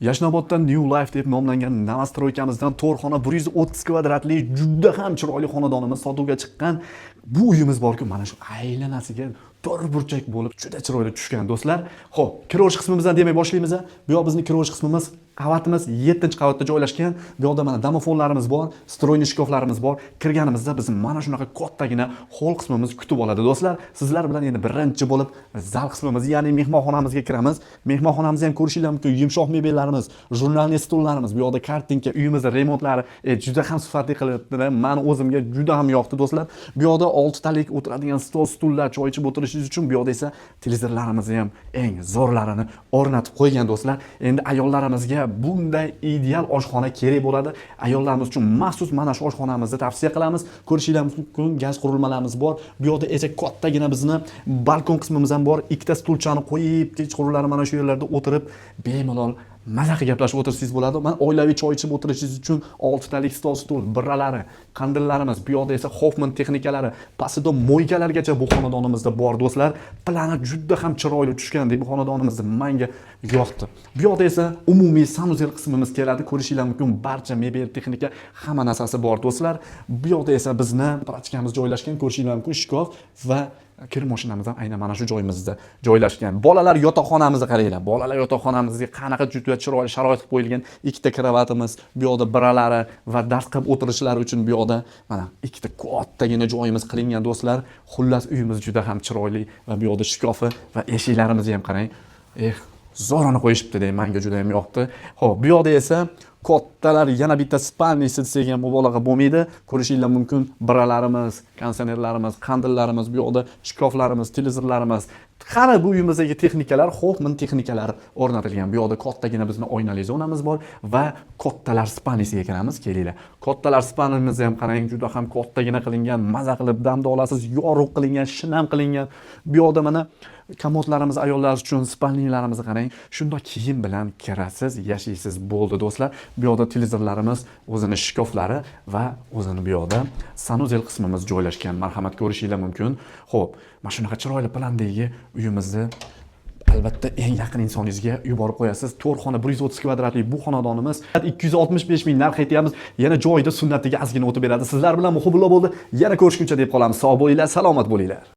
Yashnobodda New Life deb nomlangan новостройка mizdan 4 xona, 130 kvadratli juda ham chiroyli xonadonimiz sotuvga chiqqan. Bu uyimiz borku, mana shu aylanasiga to'rt burchak bo'lib, juda chiroyli tushgan, do'stlar. Xo'p, kirovchi qismimizdan demak boshlaymiz. Bu yoq bizning kirovchi qismimiz, qavatimiz 7-qavatda joylashgan. Bu yoqda mana domofonlarimiz bor, встроенный shkaflarimiz bor. Kirganimizda bizni mana shunaqa kattagina hol qismimiz kutib oladi, do'stlar. Sizlar bilan endi birinchi bo'lib zal qismimiz, ya'ni mehmonxonamizga kiramiz. Mehmonxonamizni ham ko'rishinglar mumkin. Yumshoq mebellarimiz, журнальный stollarimiz, bu yoqda картинка, uyimizni remontlari juda ham sifatli qilinibdi. Mani o'zimga juda ham yoqdi, do'stlar. Bu yoqda oltitalik o'tiradigan stol, stullar, choy ichib o'tirishingiz uchun. Bu yoqda esa televizorlarimizni ham eng zo'rlarini o'rnatib qo'ygan, do'stlar. Endi ayollarimizga bunday ideal oshxona kerak bo'ladi. Ayollarimiz uchun maxsus mana shu oshxonamizni tavsiya qilamiz. Ko'rishinglar mumkin, gaz qurilmalarimiz bor. Bu yoqda esa kattagina bizni balkon qismimiz ham bor. Ikkita stulchani qo'yib, kechqurunlari mana shu yerlarda o'tirib, bemalol maza qilib gaplashib o'tirsangiz bo'ladi. Mana oilaviy choy ichib o'tirishingiz uchun oltitalik stol, stul, biralari, qandillarimiz, bu yoqda esa Hoffman texnikalari, посудомойка largacha bu xonadonimizda bor, do'stlar. Plani juda ham chiroyli tushgan bu xonadonimizda, menga yoqdi. Bu yoqda esa umumiy санузел qismimiz keladi. Ko'rishinglar mumkin, barcha mebel, texnika, hamma narsasi bor, do'stlar. Bu yoqda esa bizni прачка miz joylashgan, ko'rishinglar mumkin, shkaf va kir mashinamiz ham aynan mana shu joyimizda joylashgan. Bolalar yotoqxonamizni qaranglar. Bolalar yotoqxonamizga qanaqa juda chiroyli sharoit qilib qo'yilgan. Ikkita kravatimiz, bu yoqda biralari va dars qilib o'tirishlari uchun bu yoqda mana ikkita kattagina joyimiz qilingan, do'stlar. Xullas, uyimiz juda ham chiroyli va bu yoqda shkafi va eshiklarimizni ham qarang. Eh, zo'rini qo'yishibdi, menga juda ham yoqdi. Xo'p, bu yoqda esa kattalar yana bitta спальный si desak ham mubolag'a bo'lmaydi. Ko'rishinglar mumkin, biralarimiz, konditsionerlarimiz, qandillarimiz, bu yoqda shkaflarimiz, televizorlarimiz. Qani bu uyimizdagi texnikalar, Hoffman texnikalari o'rnatilgan. Bu yoqda kattagina bizni oynali zonamiz bor va kattalar спальный siga kiramiz. Kelinglar. Kattalar спальный mizni ham qarang, juda ham kattagina qilingan, maza qilib damda olasiz, yorug' qilingan, shinam qilingan. Bu yoqda mana komodlarimiz ayollar uchun, спальный larimizni qarang. Shundoq kiyim bilan kirasiz, yashaysiz, bo'ldi, do'stlar. Bu yoqda televizorlarimiz, o'zini shkaflari va o'zini bu yoqda санузел qismimiz joylashgan. Marhamat, ko'rishinglar mumkin. Xo'p, mana shunaqa chiroyli plandagi uyimizni albatta eng yaqin insoningizga yuborib qo'yasiz. 4 xona, 130 kvadratli bu xonadonimiz 265 ming narx aytyapmiz. Yana joyida sunnatiga ozgina o'tib beradi. Sizlar bilan Muhibullo bo'ldi. Yana ko'rishguncha deb qolamiz. Sog' bo'linglar, salomat bo'linglar.